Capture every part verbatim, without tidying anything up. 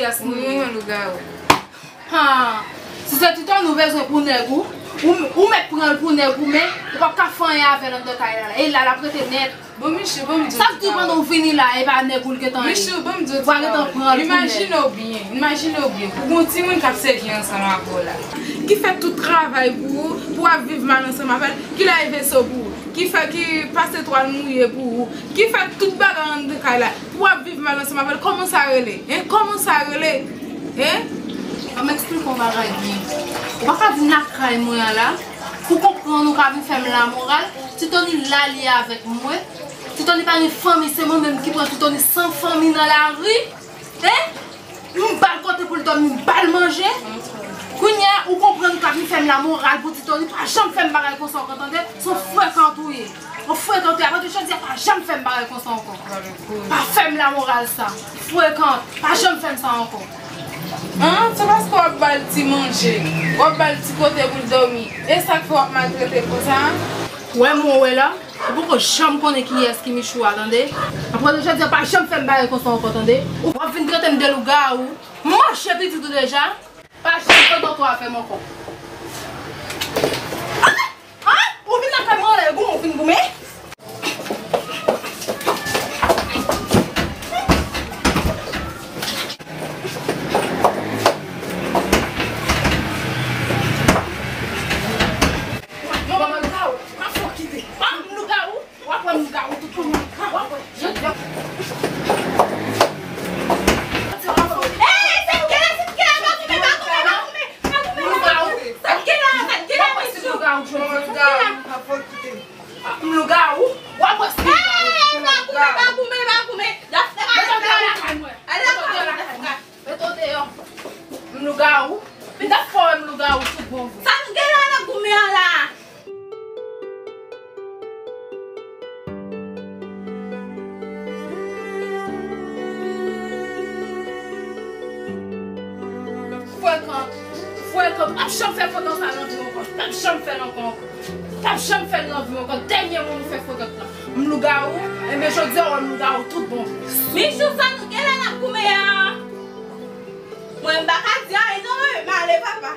Yes, mwen renmen lougawou. Ha! Si se Titòni ou bezwen pou nèg ou, ou, ou mèt pran l pou nèg ou, men ou p ap ka fè anyen avè l anndan kay la, la. E la, l ap rete nèt. Bon, Michou, bon, m di w. Sa k di pandan w vini la, e pa nèg ou l gentan ye. Michou, bon, m di w. Ou pa gentan pran l pou nèg. Imajine w byen, imajine w byen. Pou gon timoun k ap sèvi ansanm avè w la. Ki fè tout travay pou ou, pou w ap viv mal ansanm avè l, ki lave veso pou ou, ki fè, ki pase twal mouye pou ou, ki fè tout bagay anndan kay la, pou w ap viv mal ansanm avè l, kòman sa rele? Hein? Kòman sa rele? Hein? Ban m eksplike w yon bagay byen. Ou pa ka vin lakay mwen an la, pou konprann ou ka vin fè m lamoral. Titòni la li ye avèk mwen. Titòni pa gen fanmi, se mwen menm ki pran Titòni san fanmi nan lari. Hein? M ba l kote pou l dòmi, m ba l manje. Kounye a, ou konprann ou ka vin fè m lamoral pou Titòni, pa janm fè m bagay konsa ankò, tande? Se yon frekan ou ye. Yon frekan ou ye. Apati jodi a, pa janm fè m bagay konsa ankò. Pa fè m lamoral sa. Frekan, pa janm fè m sa ankò. An, se paske w ap ba l ti manje, w ap ba l ti kote pou l dòmi. E sa k fè w ap maltrete l konsa, an? Ou wè moun ou wè la? Ou poko janm konnen kiyès ki Michou a, tande? Apre jodi a, pa janm fè m bagay konsa ankò, tande? Ou ap vin trete m de lougawou. M manje pitit ou deja. Pa janm fè twòtwa avè m ankò. Ah! Ah! Ou vin lakay mwen anlè goumen, ou vin goumen? Manman lougawou, pa fè w kite. Ah, lougawou. W ap wè m lougawou tout moun. W ap wè. Ey, sa k gen la, sa k gen la, pa goumen, pa goumen, pa goumen, pa goumen. Sa k gen la, sa k gen la, Michou? Sa k gen la? M lougawou. W ap wè si m lougawou. Ey, pa goumen, pa goumen, pa goumen. Dafka, ale lakay mwen. Ale lakay mwen, Dafka. Mete w deyò. M lougawou. M t ap fè w wè m lougawou tout bon vre. Sa k gen la, n ap goumen an la? Frekan, frekan, p ap janm fè frekan sa nan vi w ankò, p ap janm fè l ankò, ankò, p ap janm fè l nan vi w ankò, dènye moun ou fè frekan la. M lougawou, enben jodi a w wè m lougawou tout bon. Michou, sa nou gen la n ap goumen an? Mwen m pa ka di anyen non, mwen m ale papa.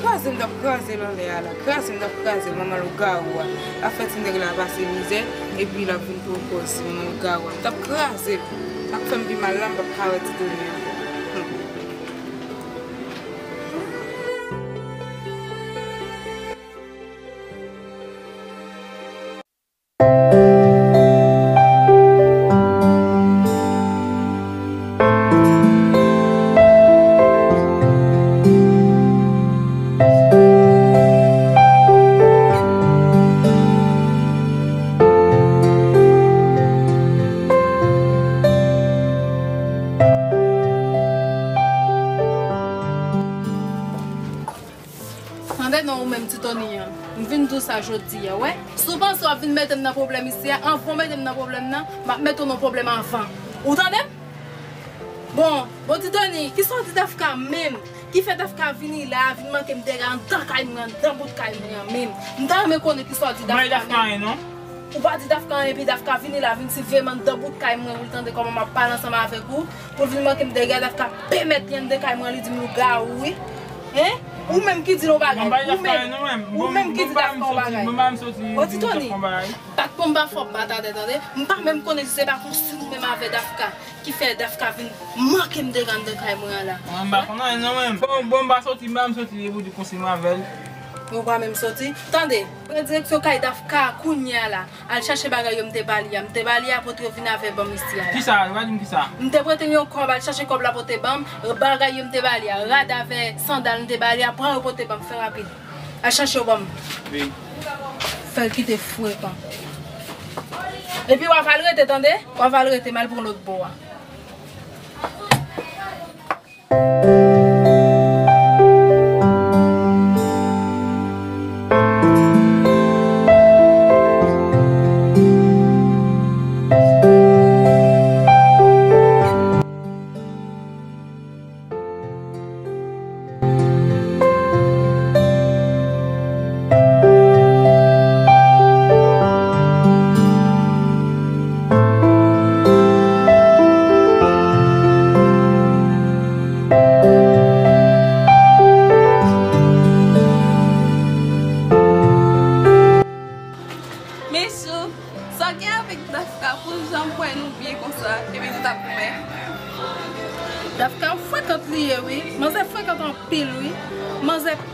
Kraze m t ap kraze l anlè a la, kraze m t ap kraze l, manman lougawou a. L ap fè ti nèg la pase mizè, epi l ap vin pran kòz manman lougawou a. M t ap kraze l. Sa k fè m pi mal la, m p ap ka wè Titòni ankò. Hmm. Tande non, ou menm Titòni an. M vin di w sa jodi a, wè. Si w panse w ap vin mete m nan pwoblèm isi a, anvan w mete m nan pwoblèm nan, m ap mete w nan pwoblèm anvan. Ou tande m? Bon, bon Titòni, kisa w di Dafka menm? Ki fè Dafka vini la, vin manke m dega anndan kay mwen, anndan bout kay mwen an menm? M ta renmen konnen kisa w di Dafka menm. Ou pa di Dafka anyen, epi Dafka vini la, vin siveye m anndan bout kay mwen, pou l tande kòman m ap pale ansanm avèk ou, pou l vin manke m dega, Dafka pèmèt li anndan kay mwen, li di m lougawou, wi. Hein? Ou menm ki di l yon bagay. Ou menm, ou menm ki di Dafka yon bagay. Bon, Titòni, pa t bon m pa fè w bat atè, tande. M pa menm konnen si se pa konsi nou menm avè Dafka ki fè Dafka vin manke m dega anndan kay mwen an la. Mwen m pa konn anyen non, mwen. Bon, bon, m pa soti, m pa menm soti, epi w di konsi m avè l. Ou pa menm soti? Tande, pran direksyon kay Dafka kounye a la. Al chache bagay yo m te ba li a. M te ba li a pou yo vin avè ban m isi a la. Kisa? Yo pa di m kisa? M te prete l yon kòb, al chache kòb la pou te ban m. Bagay yo m te ba li a. Rad avè sandal m te ba li a. Pran yo pou te ban m. Fè rapid. Al chache yo ban m. Wi. Fè l kite frekan. Epi w ap al rete, tande? W ap al rete, m al pran lòt bò a.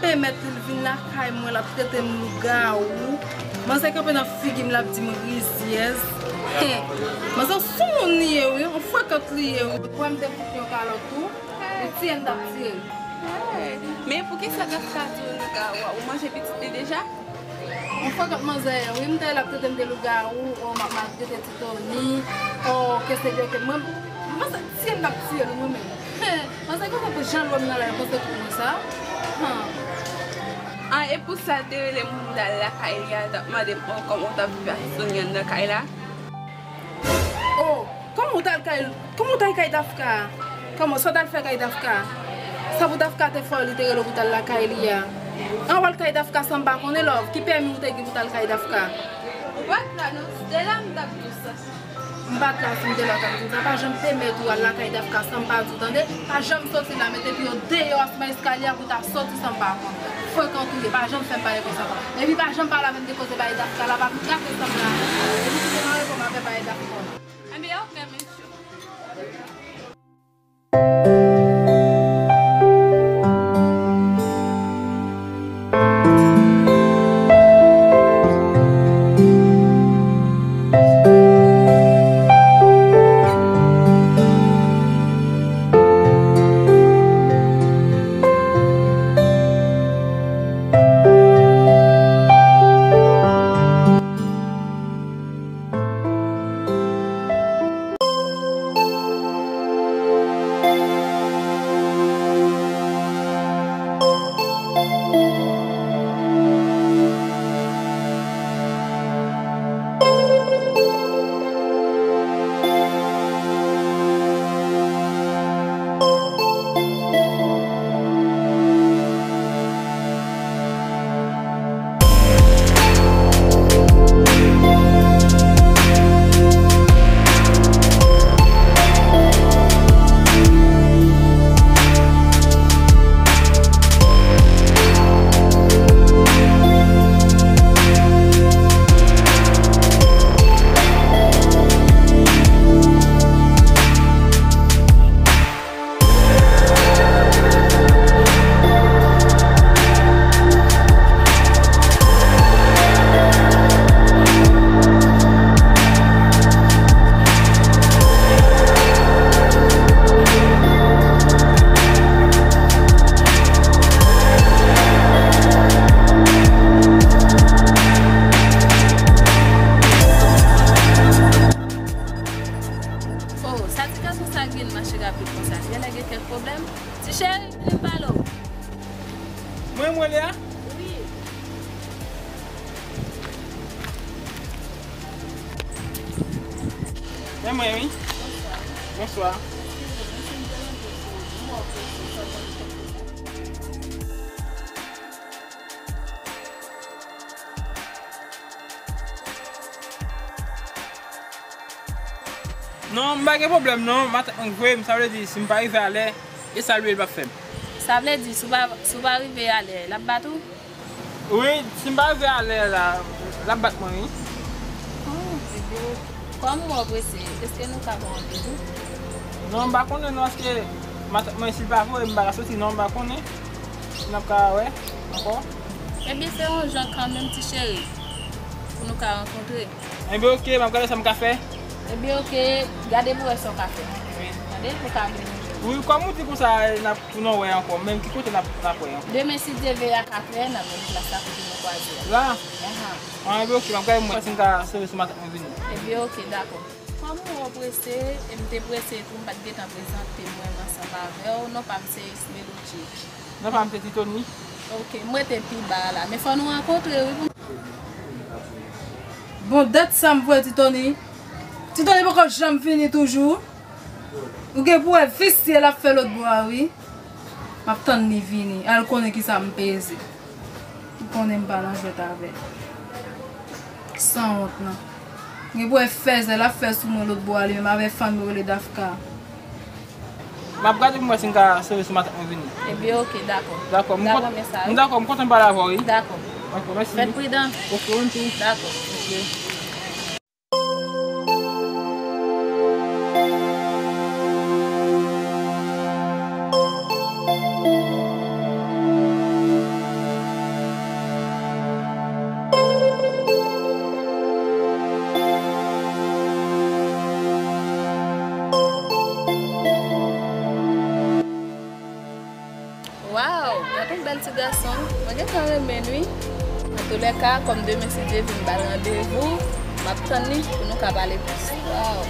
Pèmèt li vin lakay mwen, l ap trete m lougawou. Manzè kanpe nan figi m, l ap di m rizyèz. Hen, manzè sou moun li ye wi, yon frekant li ye wi. Kwè m te fout yon kalòt tou, li tiye m t ap tiye l. Hey, men poukisa Dafka di w lougawou a? Ou manje pitit li deja? Yon frekant manzè ye wi, m te la ap trete m de lougawou, o m ap maltrete Tony, o ke se Dieu ke mwen, manzè tiye m t ap tiye l mwen menm. Hen, manzè gen konprann jan lòm nan la yo panse tout moun sa. Han. Ah, e pou sa l te rele moun dal lakay li a, l t ap mande m, oh, kòman w t ap viv ak Sonia nan kay la? Oh, kòman w t al kay, kòman w t al kay Dafka? Kòman, sa w t al fè kay Dafka? Sa pou Dafka te fè w, li te rele w pou w t al lakay li a? An w al kay Dafka san m pa konnen, love, ki pèmi ou te gen pou w t al kay Dafka? Ou pa t la non, si te la m t ap di w sa. M pa t la, si m te la w t ap di m sa. Pa janm pèmèt ou al lakay Dafka san m pa di w, tande? Pa janm soti la, mete pye w deyò asma eskalye a pou w ta soti san m pa konn. Frekant ou ye, pa janm fè m pale konsa ankò. Epi pa janm pale avè m de koze bay Dafka la, pa vin gate san m la. Epi si se nan repo m ap fè bay Dafka. Anben, ok, mesye. Oh, sa ti gason sa gen mache rapid konsa? Genlè gen kèk pwoblèm? Ti cheri, vini m pale w. Mwen, mwen, Lea? Wi. Men mwen, wi. Bonswa. Bonswa. Eskize m, si m deranje w, m wè w prese, sa w konn fè konsa. Non, m pa gen pwoblèm non. Matant mwen voye m, sa vle di si m pa rive alè, e sa l vle l p ap fè m. Sa vle di si w pa, si w pa rive alè, l ap bat ou? Wi, si m pa rive alè la, l ap bat mwen wi. Oh, ebyen, kòm ou wè w prese, èske nou ka pran randevou? Non, m pa konnen non, paske matant mwen si l pa voye m, m pa ka soti non, m pa konnen si n ap ka wè ankò. Ebyen, se yon jan kanmenm, ti cheri, pou nou ka rankontre. Ebyen, oke, m ap gade sa m ka fè. Ebyen, oke, gade pou wè sa w ka fè. Wi. Tande, pou w ka vin nou jwenn. Wi, kòm ou di konsa, n ap tounen wè ankò. Men ki kote n ap, n ap wè ankò? Demen, si Dye vle, a katrè, n ap jwenn plas la kote nou kwaze a. La? Aha. An, ebyen, oke, m ap gade mwen si m ka sove sou matant mwen vini. Ebyen, oke, dakò. Kòm ou wè w prese, e m te prese tou, m pa t gentan prezante mwen ansanm avè w. Non pa m se Esme Logic. Non pa m se Titoni. Oke, m rete pi ba a la. Men fò nou rankontre, wi, pou m. Bon, dat sa m voye Titoni. Titoni poko janm vini toujou. Ou gen pou wè visye l ap fè lòt bò a, wi. M ap tann li vini. Al konnen kisa m peze. Ou konnen m pa nan jwèt avè l. Sanwont nan. Gen pou wè fèzè l ap fè sou mwen lòt bò a, li menm avè fanm yo rele Dafka. M ap gade pou m wè si m ka sove sou matant mwen vini. Ebyen, oke, dakò. Dakò, m dakò, kont-, men sa, m dakò, m kontan pale avè w, wi. Dakò. Dakò, mèsi. Fèt pridan. Oke, ou menm tou. Dakò. Oke. Mwen gentan renmen l wi. Antoulèka, kòm demen, si Dye vle, m ba l randevou, m ap tann li pou nou ka pale plis. Waw.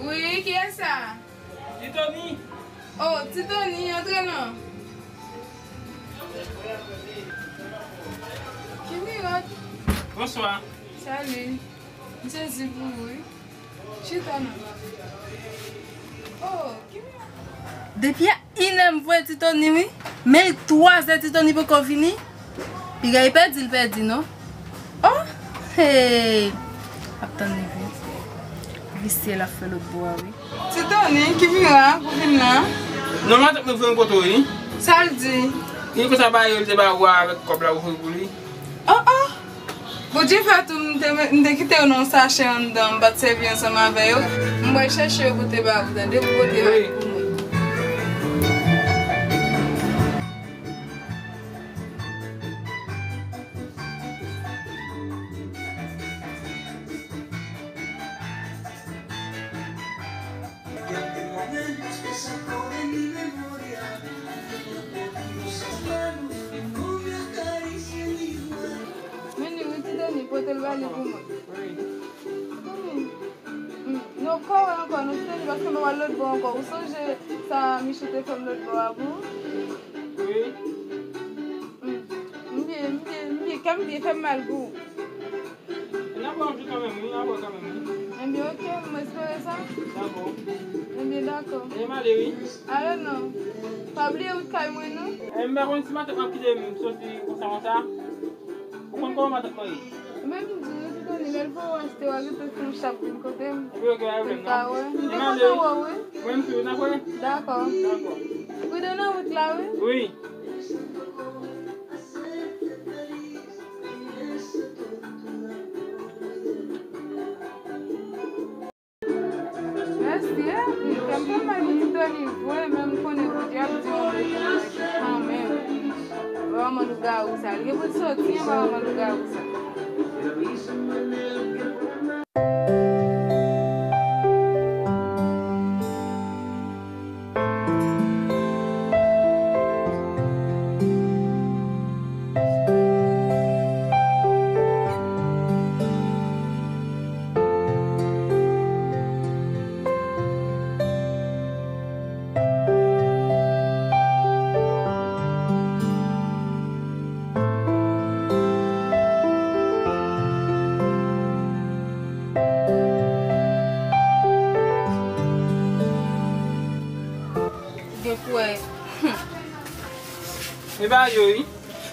Wi, kiyès sa? Ti Tony. Oh, Ti Tony, antre non. Ki mirak? Bonswa. Salut. M sezi pou ou, wi. Chita non. Oh, ki mirak? Depi a inè m voye Ti Tony wi. Men l twazè Ti Tony poko vini. Piga li pèdi, l pèdi non. Oh, hey. Ap tann li vre. Visye l ap fè lòt bò a wi. Ti Tony, ki mirak ou vin la? Non, matant mwen voye m kote w wi. Sa l di? Li konsa ba yo, li te ba ou a avèk kòb la ou voye pou li. Oh, oh. Bondye fè tou, m te, m te kite yo nan yon sachè anndan, m pa t sèvi ansanm avè yo. M pral chèche yo pote ba ou, tande, pou pote ba yo pou mwen. Men li wi, Ti Tony, pote l ba li pou mwen. Wi. Hmm. Hmm. Non, kò wè ankò, non, Ti Tony, paske m pa wè l lòt bò ankò. Ou sonje sa Michou te fè m lòt bò a pou ou? Wi. Hmm. M byen, m byen, m byen, kè m byen, fè m mal pou ou. N ap wè yon jou kanmenm, wi, n ap wè kanmenm, wi. Enben, oke, m espere sa. Dakò. Enben, dakò. E m ale, wi. Ale non. Pa bliye wout kay mwen, non. E m pa konn si matant m ap kite m soti konsa, konsa. Ou konn kòman matant mwen ye? Menm di, nou te tande lè l voye w achte, w a rete sou chap vin kote m. Enben, oke, pa gen pwoblèm, non. M pa wè. M te kontan wè w, wi. Mwen menm tou, n ap wè. Dakò. Dakò. Pridan nan wout la, wi. Wi. Mèsi, e, kè m fè mal pou Ti Tony vre, men m konnen Bondye ap di yon mo pou mwen kanmenm. Manman lougawou sa, li gen pou l soti anba manman lougawou sa. Gen pou wè. E ba yo, wi.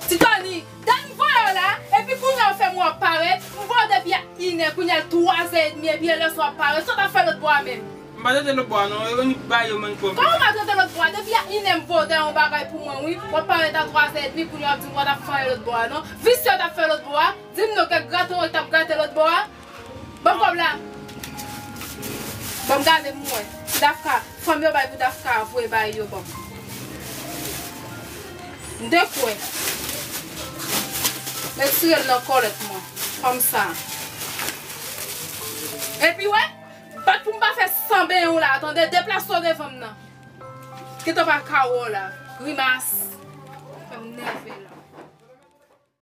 Ti Tony, Dani voye w la, epi kounye a w fè m wè w parèt, m voye w depi a Inè, kounye a l twazè edmi, epi e lè sa w ap parèt. Sa w t ap fè lòt bò a menm? M pa t rete lòt bò a non, e ni bay yo menm pwòp. Kòman w pa t rete lòt bò a? Depi a inè m voye yon bagay pou mwen, wi. W ap parèt a twazè edmi, kounye a w ap di m w pa t ap fè lòt bò a non. Visye w t ap fè lòt bò a. Di m non, kèk graten w t ap grate lòt bò a. Ban m kòb la. Ban m gade m wè. Dafka, fanm yo bay pou Dafka voye bay yo ban m. M te kwè. Retire l nan kòlèt mwen. Fanm sa. Epi wè, bat pou m pa fè san benyen w la, tande, deplase w devan m nan. Gentan pa ka wè w la. Grimas. Fè m nève la.